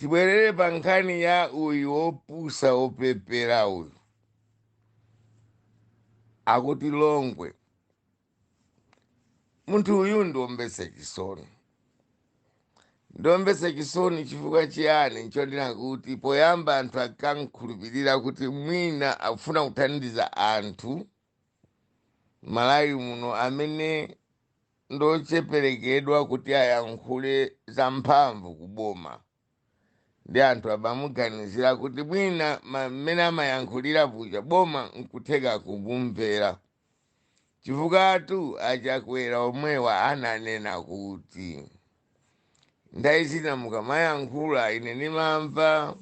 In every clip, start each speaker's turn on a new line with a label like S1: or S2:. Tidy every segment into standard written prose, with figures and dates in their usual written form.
S1: Tibwerere pa nkhani ya uyu wopusa, wopepera uyu akuti Longwe. Munthu uyu ndiwombesa chisoni, ndomvetsa chisoni. Chifukwa chiyani? Nchonena kuti poyamba anthu akankhulupirira kuti mwina akufuna kuthandiza anthu Malawi muno amene ndocheperekedwa kuti ayankhule zamphamvu kuboma, ndi anthu abamuganizira kuti mwina mmene amayankhulira puja boma nkutheka kumumvera, chifukwa aChakwera omwewa ananena kuti nthawi zina mukamayankhula ine ndimamva.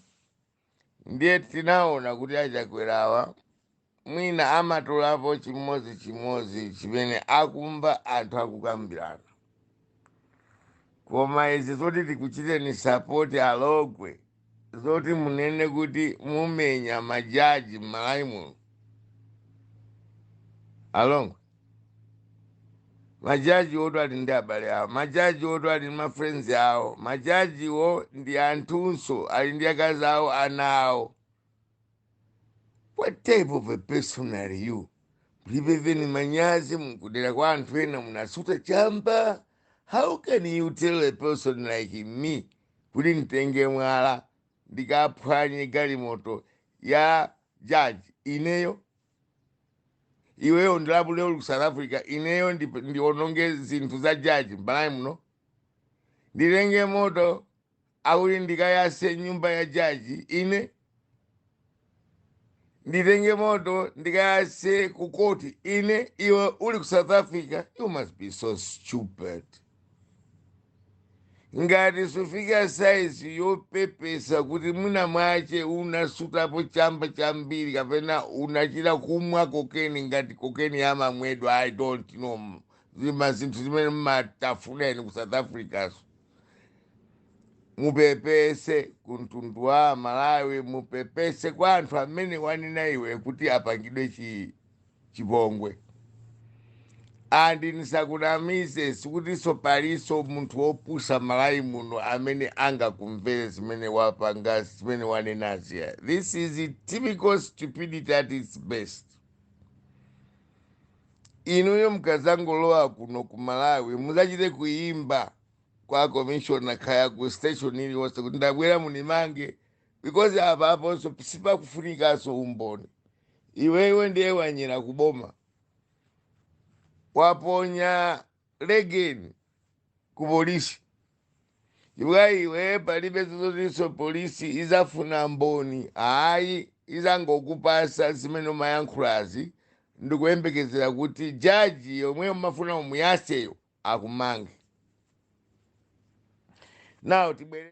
S1: Ndiye tinaona kuti aChakwerawa mwina amatolapo chimodzi chimodzi chimene akumva anthu akukambirana. Koma izi zoti tikuchiteni support aLongwe, zoti munene kuti mumenya majaji m'Malawi muno, aLongwe, majaji oto ali ndi abale awo, majaji oto ali ndi mafriends awo, majajiwo ndi anthunso, ali ndi akazi awo, ana awo. What type of a person are you? Mulibe manyazi? Mukudera kwa anthu ena munasuta chamba. How can you tell a person like me kuti nditenge mwala ndikaphwanye galimoto ya jaji? Ineyo, iweyo ndilabule uli ku South Africa, ineyo ndiononge zinthu za jaji m'Malawi muno? Nditenge moto akuti ndikayase nyumba ya jaji ine? Nditenge moto ndikayase kukoti ine, iwe uli ku South Africa? You must be so stupid. Ngati sufika saizi yopepesa kuti mwina mwache unasutapo chamba chambiri kapena unachita kumwa cocaine, ngati cocaine yamamwedwa, I don't know zima zinthu zimene mmatafuna ku South Africa, so mupepese ku mtundu wa Malawi, mupepese kwa anthu amene wanena iwe kuti apangidwe chipongwe. And ndisakunamize, sikutinso paliso munthu wopusa Malawi muno amene angakumvere zimene wapanga, zimene wanenazi. This is a typical stupidity at its best. Inuyo mukazangolowa kuno ku Malawi, muzachite kuimba kwa commissioner kaya ku station iliyonse kuti ndabwera munimange, because apa aponso sipakufunikanso umboni. Iwewe ndiye wanyera kuboma, waponya legeni ku polisi, chifukwa iwe palibe zozotinso polisi izafuna mboni, hayi, izangokupasa zimene umayankhulazi ndikuyembekezera kuti jaji yomwe umafuna umuyaseyo akumange. Now tibwere